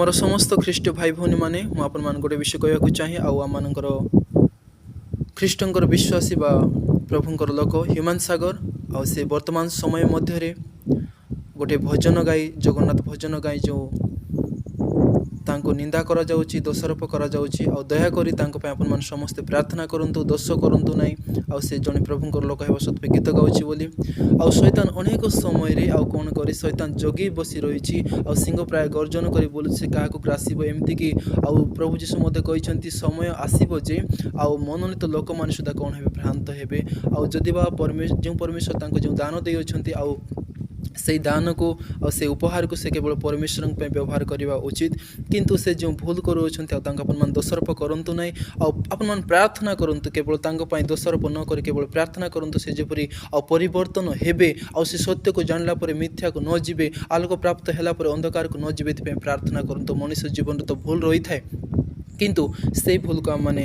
ମୋର ସମସ୍ତ ଖ୍ରୀଷ୍ଟ ଭାଇ ଭଉଣୀମାନେ, ମୁଁ ଆପଣମାନଙ୍କୁ ଗୋଟେ ବିଷୟ କହିବାକୁ ଚାହେଁ। ଆଉ ଆମମାନଙ୍କର ଖ୍ରୀଷ୍ଟଙ୍କର ବିଶ୍ୱାସୀ ବା ପ୍ରଭୁଙ୍କର ଲୋକ ହ୍ୟୁମାନ ସାଗର, ଆଉ ସେ ବର୍ତ୍ତମାନ ସମୟ ମଧ୍ୟରେ ଗୋଟେ ଭଜନ ଗାଇ, ଜଗନ୍ନାଥ ଭଜନ ଗାଇ ଯେଉଁ ତାଙ୍କୁ ନିନ୍ଦା କରାଯାଉଛି, ଦୋଷାରୋପ କରାଯାଉଛି। ଆଉ ଦୟାକରି ତାଙ୍କ ପାଇଁ ଆପଣମାନେ ସମସ୍ତେ ପ୍ରାର୍ଥନା କରନ୍ତୁ, ଦୋଷ କରନ୍ତୁ ନାହିଁ। ଆଉ ସେ ଜଣେ ପ୍ରଭୁଙ୍କର ଲୋକ ହେବା ସତ୍ତ୍ୱେ ଗୀତ ଗାଉଛି ବୋଲି ଆଉ ଶୈତାନ ଅନେକ ସମୟରେ ଆଉ କ'ଣ କରି, ଶୈତାନ ଜଗି ବସି ରହିଛି ଆଉ ସିଂହ ପ୍ରାୟ ଗର୍ଜନ କରି ବୁଲୁଛି, ସେ କାହାକୁ ଗ୍ରାସିବ। ଏମିତିକି ଆଉ ପ୍ରଭୁ ଯୀଶୁ ମଧ୍ୟ କହିଛନ୍ତି, ସମୟ ଆସିବ ଯେ ଆଉ ମନୋନୀତ ଲୋକମାନେ ସୁଦ୍ଧା କ'ଣ ହେବେ? ଭ୍ରାନ୍ତ ହେବେ। ଆଉ ଯଦି ବା ଯେଉଁ ପରମେଶ୍ୱର ତାଙ୍କୁ ଯେଉଁ ଦାନ ଦେଇଅଛନ୍ତି, ଆଉ ସେଇ ଦାନକୁ ଆଉ ସେ ଉପହାରକୁ ସେ କେବଳ ପରମେଶ୍ୱରଙ୍କ ପାଇଁ ବ୍ୟବହାର କରିବା ଉଚିତ। କିନ୍ତୁ ସେ ଯେଉଁ ଭୁଲ କରୁଅଛନ୍ତି, ଆଉ ତାଙ୍କୁ ଆପଣମାନେ ଦୋଷାରୋପ କରନ୍ତୁ ନାହିଁ। ଆଉ ଆପଣମାନେ ପ୍ରାର୍ଥନା କରନ୍ତୁ, କେବଳ ତାଙ୍କ ପାଇଁ ଦୋଷାରୋପ ନ କରି କେବଳ ପ୍ରାର୍ଥନା କରନ୍ତୁ, ସେ ଯେପରି ଆଉ ପରିବର୍ତ୍ତନ ହେବେ, ଆଉ ସେ ସତ୍ୟକୁ ଜାଣିଲା ପରେ ମିଥ୍ୟାକୁ ନ ଯିବେ, ଆଲୋକ ପ୍ରାପ୍ତ ହେଲା ପରେ ଅନ୍ଧକାରକୁ ନ ଯିବେ, ଏଥିପାଇଁ ପ୍ରାର୍ଥନା କରନ୍ତୁ। ମଣିଷ ଜୀବନରେ ତ ଭୁଲ ରହିଥାଏ, କିନ୍ତୁ ସେଇ ଭୁଲକୁ ଆମମାନେ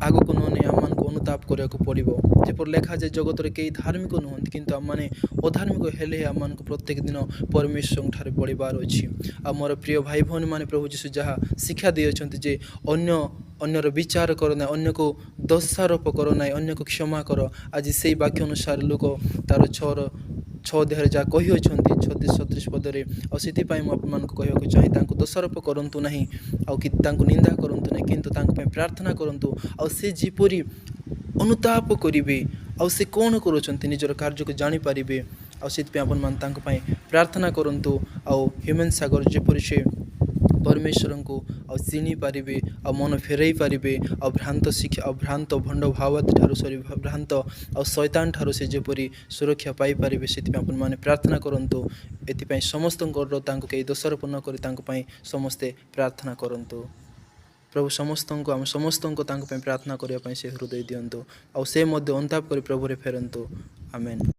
ଆଗକୁ ନ ନେଇ ଆମମାନଙ୍କୁ ଅନୁତାପ କରିବାକୁ ପଡ଼ିବ। ଯେପରି ଲେଖାଯାଏ, ଜଗତରେ କେହି ଧାର୍ମିକ ନୁହନ୍ତି, କିନ୍ତୁ ଆମମାନେ ଅଧାର୍ମିକ ହେଲେ ଆମମାନଙ୍କୁ ପ୍ରତ୍ୟେକ ଦିନ ପରମେଶ୍ୱରଙ୍କ ଠାରେ ପଡ଼ିବାର ଅଛି। ଆଉ ମୋର ପ୍ରିୟ ଭାଇ ଭଉଣୀମାନେ, ପ୍ରଭୁ ଯୀଶୁ ଯାହା ଶିକ୍ଷା ଦେଇଅଛନ୍ତି ଯେ ଅନ୍ୟର ବିଚାର କର ନାହିଁ, ଅନ୍ୟକୁ ଦୋଷାରୋପ କର ନାହିଁ, ଅନ୍ୟକୁ କ୍ଷମା କର। ଆଜି ସେଇ ବାକ୍ୟ ଅନୁସାରେ ଲୂକ ତାର 6ର 6 ଅଧ୍ୟାୟରେ ଯାହା କହିଅଛନ୍ତି 36 37 ପଦରେ, ଆଉ ସେଥିପାଇଁ ମୁଁ ଆପଣମାନଙ୍କୁ କହିବାକୁ ଚାହେଁ, ତାଙ୍କୁ ଦୋଷାରୋପ କରନ୍ତୁ ନାହିଁ ଆଉ କି ତାଙ୍କୁ ନିନ୍ଦା କରନ୍ତୁ ନାହିଁ, କିନ୍ତୁ ତାଙ୍କ ପାଇଁ ପ୍ରାର୍ଥନା କରନ୍ତୁ, ଆଉ ସେ ଯେପରି ଅନୁତାପ କରିବେ, ଆଉ ସେ କ'ଣ କରୁଛନ୍ତି ନିଜର କାର୍ଯ୍ୟକୁ ଜାଣିପାରିବେ। ଆଉ ସେଥିପାଇଁ ଆପଣମାନେ ତାଙ୍କ ପାଇଁ ପ୍ରାର୍ଥନା କରନ୍ତୁ। ଆଉ ହ୍ୟୁମାନ୍ ସାଗର ଯେପରି ସେ ପରମେଶ୍ୱରଙ୍କୁ ଆଉ ଚିହ୍ନି ପାରିବେ, ଆଉ ମନ ଫେରାଇ ପାରିବେ, ଆଉ ଭ୍ରାନ୍ତ ଶିକ୍ଷା ଆଉ ଭ୍ରାନ୍ତ ଭଣ୍ଡ ଭାବବାଦୀ ଠାରୁ, ସରି, ଭ୍ରାନ୍ତ ଆଉ ଶୈତାନ ଠାରୁ ସେ ଯେପରି ସୁରକ୍ଷା ପାଇପାରିବେ, ସେଥିପାଇଁ ଆପଣମାନେ ପ୍ରାର୍ଥନା କରନ୍ତୁ। ଏଥିପାଇଁ ସମସ୍ତଙ୍କର ତାଙ୍କୁ କେହି ଦୋଷାରୋପ ନ କରି ତାଙ୍କ ପାଇଁ ସମସ୍ତେ ପ୍ରାର୍ଥନା କରନ୍ତୁ। ପ୍ରଭୁ ସମସ୍ତଙ୍କୁ, ଆମ ସମସ୍ତଙ୍କୁ ତାଙ୍କ ପାଇଁ ପ୍ରାର୍ଥନା କରିବା ପାଇଁ ସେ ହୃଦୟ ଦିଅନ୍ତୁ, ଆଉ ସେ ମଧ୍ୟ ଅନୁତାପ କରି ପ୍ରଭୁରେ ଫେରନ୍ତୁ। ଆମେନ୍।